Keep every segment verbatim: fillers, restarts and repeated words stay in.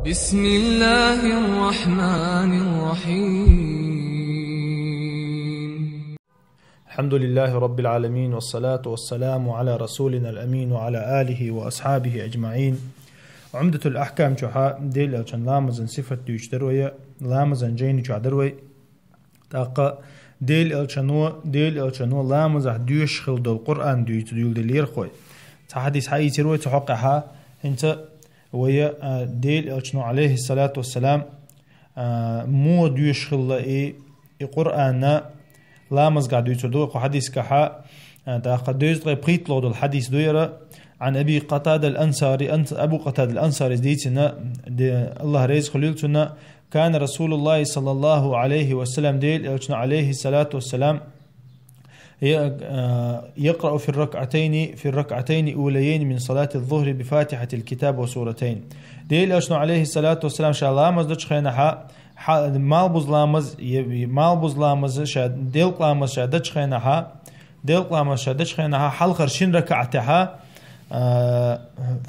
بسم الله الرحمن الرحيم. الحمد لله رب العالمين، والصلاة والسلام على رسولنا الأمين وعلى آله وأصحابه أجمعين. عمدة الأحكام чухьа Делан элчан ламазан сифат дуьйцуш дар вай, ламазан жайна чухьа дар вай. ТӀаккха Делан элчано, Делан элчано ламазахь доьшуш хилла долу Къуръан дуьйцу дуьйладеллера вай. Цхьа хьадис хьаийцира вай цу хьокъехьа, хӀинца вай, а, Делан элчано, алейхиссалату вассалам, а, муха доьшуш хилла и, и Къуръан ламазгахь дуьйцур ду, кху хьадисгахьа, а, тӀаккха дезткъе пхийтталгӀа долу хьадис ду яра, عن أبي قتادة الأنصاري، Анс-, Абу Къатада ал-Ансарис дийцина, де-, Аллах реза хуьлийла цунна, كان رسول الله صلى الله عليه وسلم, Делан элчано, алейхиссалату вассалам, ي-، а, يقرأ في الركعتين، في الركعتين الأوليين من صلاة الظهر بفاتحة الكتاب وسورتين. Делан элчано, алейхиссалату вассалам, ша ламаз дечу хенахьа, хьа-, малбуза ламаз, е-, малбуза ламаз, ша делкъа ламаз ша дечу хенахьа, делкъа ламаз ша дечу хенахьа, хьалхара шина ракаӀатехьа, а,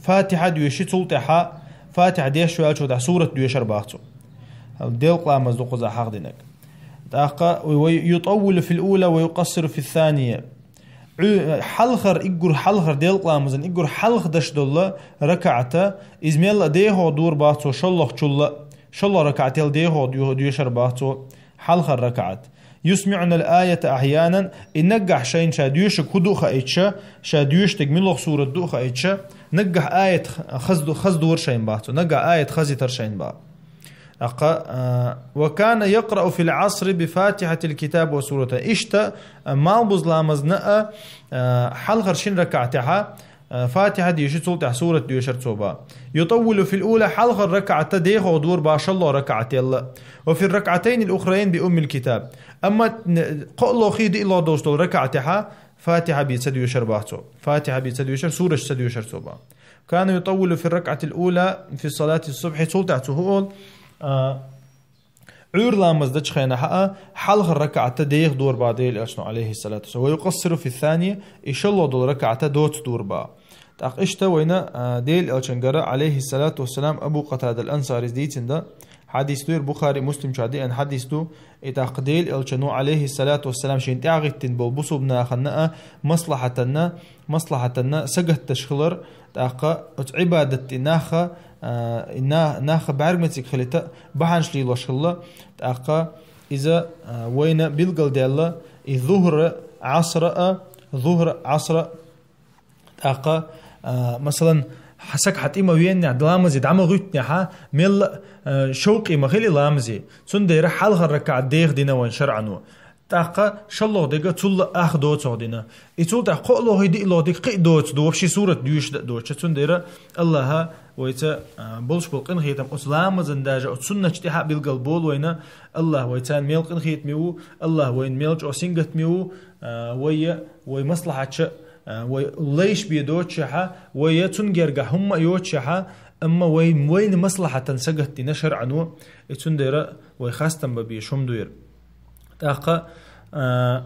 Фатихьа доьши, цул тӀаьхьа Фатихьа деш ваьллачул тӀаьхьа сурат доьшур баха цо. Делкъа ламаз ду кхузахь хьахдинарг. ТӀаккха, ويطول في الأولى ويقصر في الثانية. Ӏу-, хьалхара, иггур хьалхара делкъа ламазан, иггур хьалха деш долу ракаӀата, иза мелла а дехо дора баха цо шоллагӀчул а, шоллагӀа ракаӀател дехо доь-, доьшур баха цо хьалхара ракаӀат. يسمعنا الآية أحيانا, и наггахь шайна ша доьшург хӀун ду а хаийтча, ша доьшург муьлха сурат ду а хаийтча, наггахь аят х-, хазду-, хаздора шайна баха цо, наггахь аят хазийтар шайна баха. ТӀаккха, а, وكان يقرأ في العصر بفاتحة الكتاب وسورتين. Иштта, а, малбуза ламазна а, а, хьалхара шина ракаӀатехьа, а, Фатихьа доьши, цул тӀаьхьа сурат доьшур цо баха. يطول في الأولى, хьалхара ракаӀата дехо дора баха шоллагӀа ракаӀателла. وفي الركعتين الأخريين بأم الكتاب. Амма н-, кхоалгӀахи диъалгӀа долуш долу ракаӀатехьа Фатихьа бен ца доьшур баха цо. Фатихьа бен ца доьшур, сураш ца доьшур цо баха. كان يطول في الركعة الأولى في صلاة الصبح, цул тӀаьхьа цо хӀун олу, а, Ӏуьйра ламаз дечу хенахьа а, хьалхара ракаӀата деха дора баха Делан элчано, алейхиссалату вассалам. ويقصر في الثانية, и шоллагӀа долу ракаӀата доца дора баха. ТӀаккха иштта вайна, а, Делан элчангара, алейхиссалату вассалам, Абу Къатада ал-Ансарис дийцина дан хьадис ду, яра Бухари, Муслим чохь деана хьадис ду, и тӀаккха Делан элчано, алейхиссалату вассалам, шен тӀаьхьагӀиттина болу бусулба нахана а, маслахьатанна, маслахьатанна сагатдеш хилар, тӀаккха оцу Ӏибадат тӀе наха, а, и на-, наха бӀаьрмециг хилийта бахьанаш лелош хилла, тӀаккха иза, а, вайна билгалдаьлла, и зухра, Ӏасра а, зухра, Ӏасра, тӀаккха, а, масалан, хьан саг хьан тӀе ма веанехь, ламазе дӀа ма гӀуьттинехьа, мелла а, а, шовкъе ма хили ламазе, цундела хьалхара ракаӀат деха дина вайн шарӀано. ТӀаккха шоллагӀа дерг цул а ах доцуш дина. И цул тӀаьхьа кхоалгӀахи диъалгӀа дерг кхин а доцуш ду, вообще сурат доьшуш дан а доцуш. Цундела Аллаха вайца, а, болуш болу къинхетам оцу ламазан, даже оцу суннаташ тӀехьа а билгал болу вайна. Аллах вайца мел къинхетаме ву, Аллах вайна мел чӀогӀа сингаттаме ву, а, вай, вай маслахьатча, а, вай лайш бен доцушехьа, вай цунна гергахь хӀумма а йоцушехьа, амма вай, вайна маслахьатан сагатдина шарӀано, и цундела вай хастам бан безаш хӀума ду яра. ТӀаккха, а,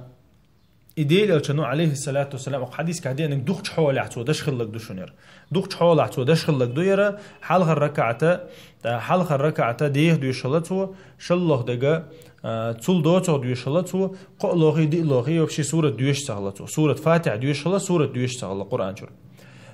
и Делан элчано, алейхиссалату вассалам, окху хьадискахь деанарг дукхачу хьолехь цо даш хилларг ду шуна яра. Дукхачу хьолехь цо даш хилларг ду яра, хьалхара ракаӀата, а, хьалхара ракаӀата деха доьшуш хилла цо, шоллагӀа дерг, а, цул доцуш доьшуш хилла цо, кхоалгӀахи диъалгӀахи вообще сурат доьшуш ца хилла цо. Сурат Фатихьа доьшуш хилла, сурат доьшуш ца хилла Къуръан чуьра.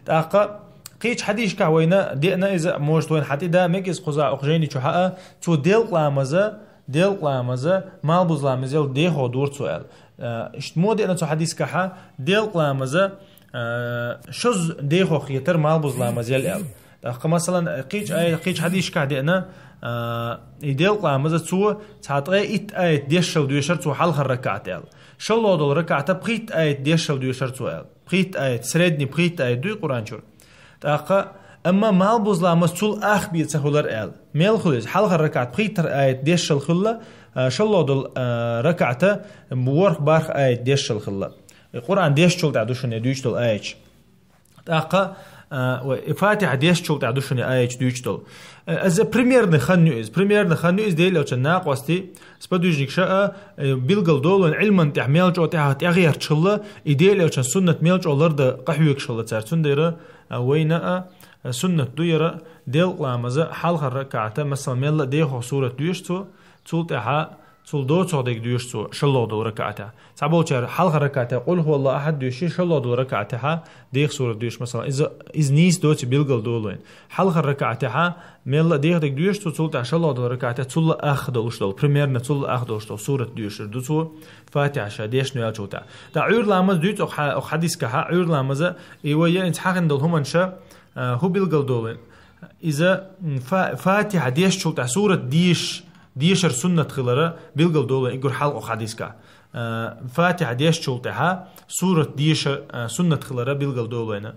ТӀаккха кхечу хьадисашкахь вайна деана иза, может, вайна хьан тӀе дан мегар иза кхузахь окху жайни чу хьаа, цо делкъа ламаза, делкъа ламаза, малбуза ламазел дехо дора цо аьлла. А, иштта мо деана цу хьадискахьа, делкъа ламаза, а, шозза дехо хетара малбуза ламазел аьлла. ТӀаккха, масалан, кхечу ай-, кхечу хьадисашкахь деана, а, и делкъа ламаза цо цхьа ткъе итт аят дешшал доьшура цо хьалхара ракаӀат аьлла. ШоллагӀа долу ракаӀата пхийтта аят дешшал доьшура цо аьлла. Пхийтта аят, средний пхийтта аят дуй Къуръан чуьра. ТӀаккха, амма малбуза ламаз цул ах бен ца хуьлура аьлла. Мел хуьлу иза? Хьалхара ракаӀат пхийттара аят дешшал хилла, а, шоллагӀа долу, а, ракаӀата ворхӀ-бархӀ аят дешшал хилла. И Къуръан дешчул тӀаьхьа ду шуна дуьйцуш долу аяташ. ТӀаккха, а, вай, и Фатихьа дешчул тӀаьхьа ду шуна аяташ дуьйцуш долу. Э, иза примерный хан ю иза. Примерный хан ю иза Делан элчан накъостий, сподвижникаша а, э, билгал долу вайн Ӏилман тӀехь мел чӀогӀа тӀехь-, тӀегӀерташ хилла, и Делан элчан суннат мел чӀогӀа лардан къахьоьгуш хилла цара. Цундела, а, вайна а, Суннат ду яра, делкъа ламаза хьалхара ракаӀата, масала, мелла а дехо сурат доьшу цо, цул тӀаьхьа цул доцох дерг доьшу цо шоллагӀа долу ракаӀатехь. Цхьаболчара хьалхара ракаӀатехь къул хӀу Аллаху ахьад доьшу, шоллагӀа долу ракаӀатехь деха сурат доьшу, масала, иза, иза нийса доций билгал долу вайна. Хьалхара ракаӀатехь мелла а деха дерг доьшу цо, цул тӀаьхьа шоллагӀа долу ракаӀатехь цул а ах долуш долу, примерно цул а ах долуш долу сурат доьшур ду цо, Фатихьа ша дешна ваьллачул тӀаьхьа. ТӀаккха Ӏуьйра ламаз дуьйцу оха хьа-, оха хьадисгахьа, Ӏуьйра ламаза, и вай яа инца хьахина долу хӀуманаш, а, хӀу билгал долу вайна. Иза, м, фа-, Фатихьа дешначул тӀаьхьа сурат деш-, дешар суннат хилара билгал долу вайна, и гур хьалха оха хьадисгахь. А, Фатихьа дешначул тӀаьхьа сурат деша, а, суннат хилара билгал долу вайна.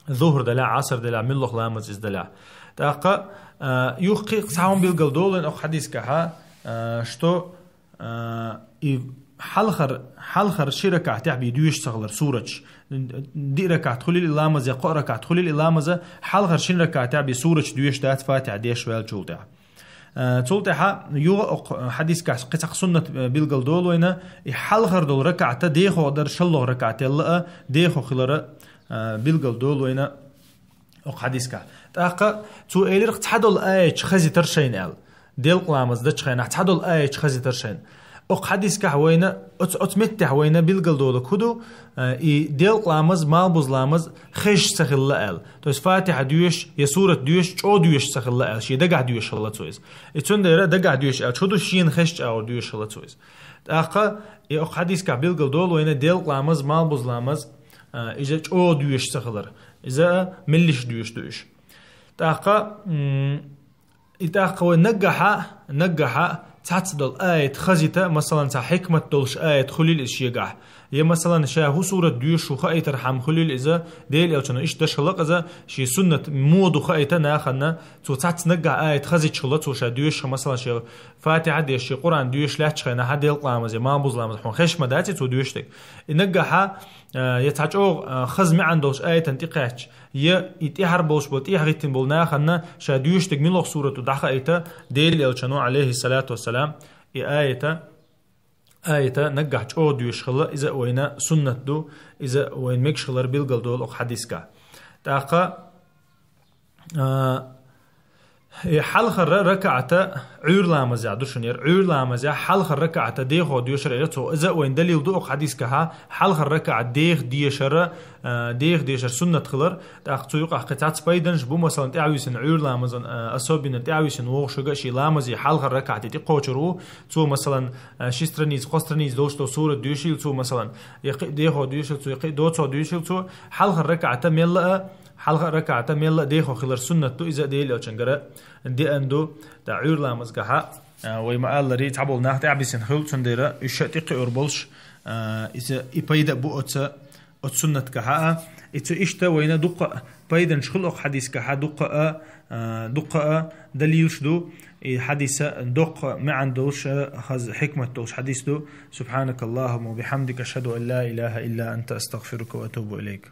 Зухр далахь, Ӏаср далахь, муьлхха ламаз иза далахь. ТӀаккха, а, юха кхин а цхьа хӀума билгал долу вайна оха хьадисгахьа, а, что, а, и хьалхар-, хьалхар ши ракаӀатехь бен доьшуш ца хилар сураташ. Диъ ракаӀат хуьлийла и ламаз, я кхоъ ракаӀат хуьлийла и ламаза, хьалхар шин ракаӀатехь бен сураташ доьшуш дац Фатихьа дешна ваьллачул тӀаьхьа. А, цул тӀаьхьа юха оха хьадисгахь кхин цхьа суннат, а, билгал долу вайна, и хьалхара долу ракаӀата дехо дар шоллагӀа ракаӀат елла а, дехо хилара, а, билгал долу вайна оха хьадисгахь. ТӀаккха цо элира цхьадолу аяташ хазийтар шайна аьлла. Делкъа ламаз дечу хенахь цхьадолу аяташ хазийтар шайна. Оха хьадисгахь вайна, оцу, оцу меттехь вайна билгал долу хӀу ду, а, и делкъа ламаз, малбуза ламаз хезаш ца хилла аьлла. То есть Фатихьа доьшуш, я сурат доьшуш, чӀогӀа доьшуш ца хилла аьлла, шен дагахь доьшуш хилла цо иза. И цундела дагахь доьшуш аьлча хӀу ду, шена хезча агӀор доьшуш хилла цо иза. ТӀаккха и оха хьадисгахь билгал долу вайна делкъа ламаз, малбуза ламаз, а, иза чӀогӀа доьшуш ца хилар. Иза меллиша доьшуш ду уьш. ТӀаккха, м, и тӀаккха вай наггахьа, наггахьа цхьацца долу аят хазийта, масалан, цхьа хьикмат долуш аят хуьлийла иза шегахь. Я, масалан, ша хӀу сурат доьшуш ву хаийтархьама хуьлийла иза, Делан Элчано иштта даш хилла-кх иза, шен суннат муха ду хаийта нахана, цо цхьацца наггахь аят хазийча хилла, цо ша доьшуш, масалан, ша Фатихьа деш, ша Къуръан доьшуш лаьттачу хенахьа делкъа ламаз я малбуза ламаз хьуна хезаш ма дац и цо доьшуш дерг. И наггахьа, а, я цхьа чӀогӀа, а, хаза маьӀна долуш аятан тӀекхаьчча, я и тӀаьхьара болуш болу, тӀехьа гӀиттина болу нахана ша доьшуш дерг муьлха сурат ду дӀахаийта, Делан Элчано, Ӏалайхиссалату вассалам, и аята, аята наггахь чӀогӀа доьшуш хилла, иза а вайна суннат ду, иза а вайна мегаш хилар билгал долу оха хьадисгахь. ТӀаккха, а, и хьалхара ракаӀата Ӏуьйра ламазехь ду шуна яра, Ӏуьйра ламазехь хьалхара ракаӀата дехо доьшур яра цо, иза а вайна далил ду оха хьадисгахьа, хьалхара ракаӀат деха дешара, а, деха дешар суннат хилар, тӀаккха цу юкъахь кхин цхьацца пайданаш бу, масалан, тӀаьхьависина Ӏуьйра ламазан, а, особенно тӀаьхьависина вогӀушага шен ламазе хьалхара ракаӀате тӀекхочур ву, цо, масалан, а, ши страница, кхо страница долуш долу сурат доьшийла цо, масалан, я кхин а дехо доьшийла цо, я кхин а доцо доьшийла цо, хьалхара ракаӀата мелла а, хьалхара ракаӀата мелла а дехо хилар суннат ду, иза а Делан Элчангара деана ду, тӀаккха Ӏуьйра ламазгахьа, а, вай ма-аллара, цхьаболу нах тӀаьхьабисина хуьлу, цундела уьш ша тӀекхиор болуш, а, иза и пайда а бу оцу, оцу суннатгахьа а. И цу иштта вайна дуккха а пайданаш хуьлу оха хьадисгахьа, дуккха а, а, дуккха а далилаш ду, и хьадиса доккха маьӀна долуш, а, хаза хьикмат долуш хьадис ду. سبحانك اللهم وبحمدك، أشهد أن لا إله إلا أنت، أستغفرك وأتوب إليك.